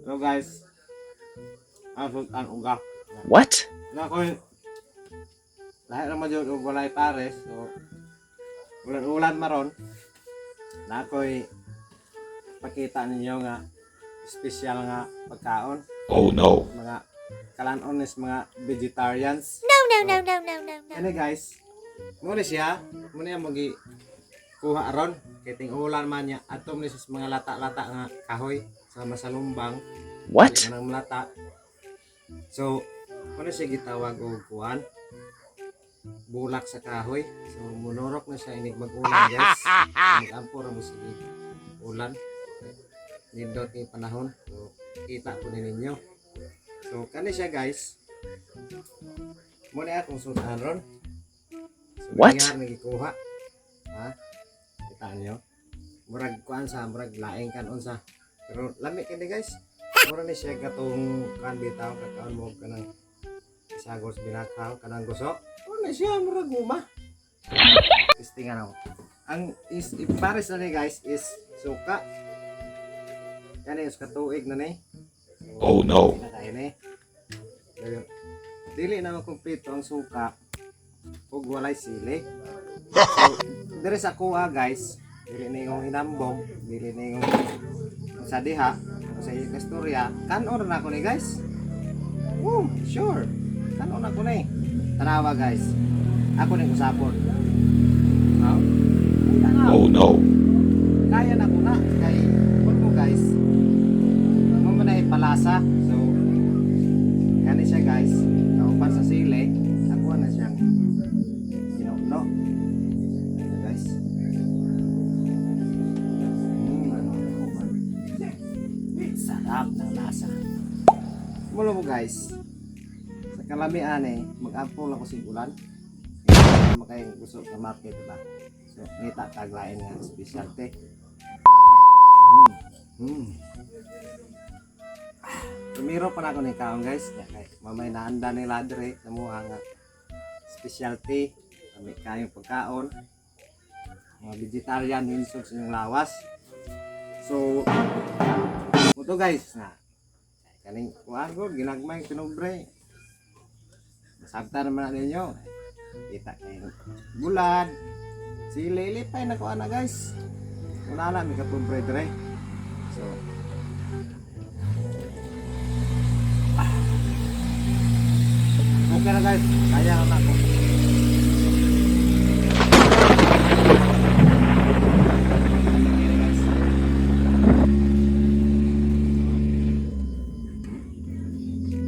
Hello guys. Ang sultan uga. What? Na ko lahi naman yun og walay pares. So ulan-ulan maron. Na ako'y pakita ninyo nga espesyal nga pagkaon. Oh no. Mga kalanon is mga vegetarians. No, no, no, no, no, no, no. Ano guys? Muna siya, muna yung magi kuha aron kay ting ulan man niya atom ni sa mga lata-lata nga kahoy sa masalumbang. What? Dili man ang lata. So, muna siya gitawag og kuan, bulak sa kahoy. So, munorok na siya inig mag-ulan guys. Mag-ampo ra mo sige ulan. Nindot ni panahon. So, kita po ni ninyo. So, kani siya guys. Muna akong sudan ron. So, What? Nga nagikuha. Ha? Kita niyo. Murag kuan sa murag laing kanon sa. Pero lami kini guys. Mura ni siya katong kuan bitaw kakaon mo kanang isagol sa binakaw kanang guso. Mura ni siya murag guma. Testingan ako. Ang is ipares na ni guys is suka. Kani is katuig na ni. So, Oh no. Kinakain ni. Dayon. Dili na makumpleto ang suka ug walay sili. So, dire sa kuha guys, dili na yung hinambog, dili na yung sa diha, sa iyong istorya, kanon na ako ni guys. Woo, sure. Kanon na ko ni. Tanawa guys. Ako ni usapon. Ha? Tanawa. Oh no. Kaya na ko na kay kun mo guys. Mo man na ipalasa. So kani siya guys, kauban sa sili, ako na siyang ginugno. Ayan guys. Sarap ng lasa. Mulo mo guys. Sa kalamian eh, mag-ampo lang ko sig ulan. Kaya makayong gusto sa market, diba? So, ngita taglain nga specialty. Ah, Tumiro pa na ako ni kaon guys. Ya, kay mamay naanda nila dire namuha nga specialty. Kami kayong pagkaon. Mga vegetarian hinsog sa inyong lawas. So, ito guys na kaning kuan ko ginagmay pinubre. Masabta naman na ninyo. Kita kay bulad. Sili lipay na ko ana guys. Wala na mi kapobre dire. So okay na guys. Kaya na ako. Guys.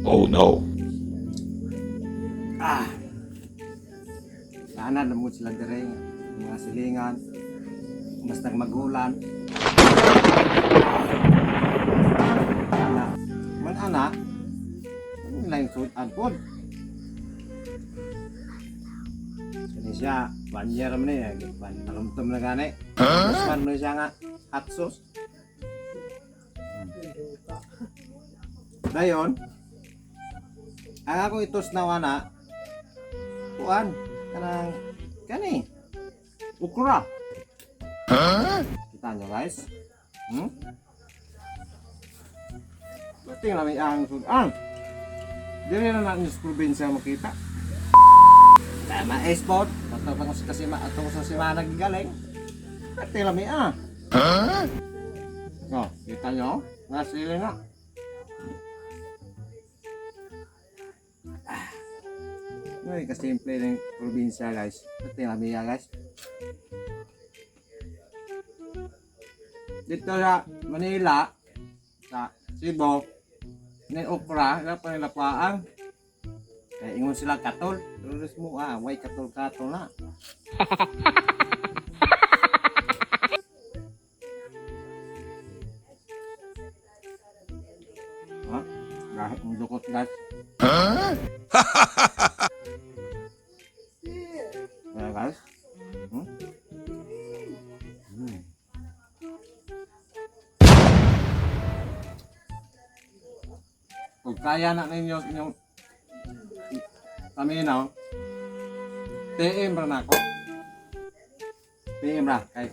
Oh no. Ah. Sana na mo sila dire mga silingan. Basta magulan. Ana. Man ana. Ano lang yung sudan pod. Kani siya, one year man eh, one talumtum na gani. Huh? Man man siya nga hot sauce. Dayon, ang akong itos na wana, kuan, kanang, kani, ukra. Kita nyo guys. Hmm? Pati lang ang sudan. Dili na natin sa probinsya makita. Tama, esport. Matapang sa kasi atong sa simana gigaling. Pati lang ah. Oh, kita nyo? Nga sili na. Ah. Ay, kasimple ng probinsya guys. Pati lang guys. Dito sa Manila, sa Cebu, ni okra, na pa nila paang. Kaya ingon sila katol. Pero ris mo ah, way katol-katol na. Ha? Dahil ang dukot guys. Ayan guys. Hmm? Hmm. Kung kaya na ninyo inyong paminaw, PM ra na ako. PM ra kay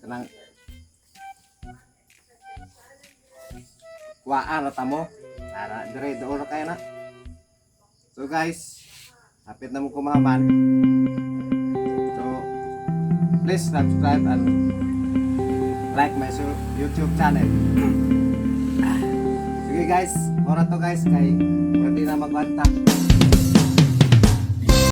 kanang Kuhaan na tamo. Para dire doon kayo na. So guys, hapit na mo kumaman. So please subscribe and like my YouTube channel. Sige guys, ora to guys kay ready na magwanta.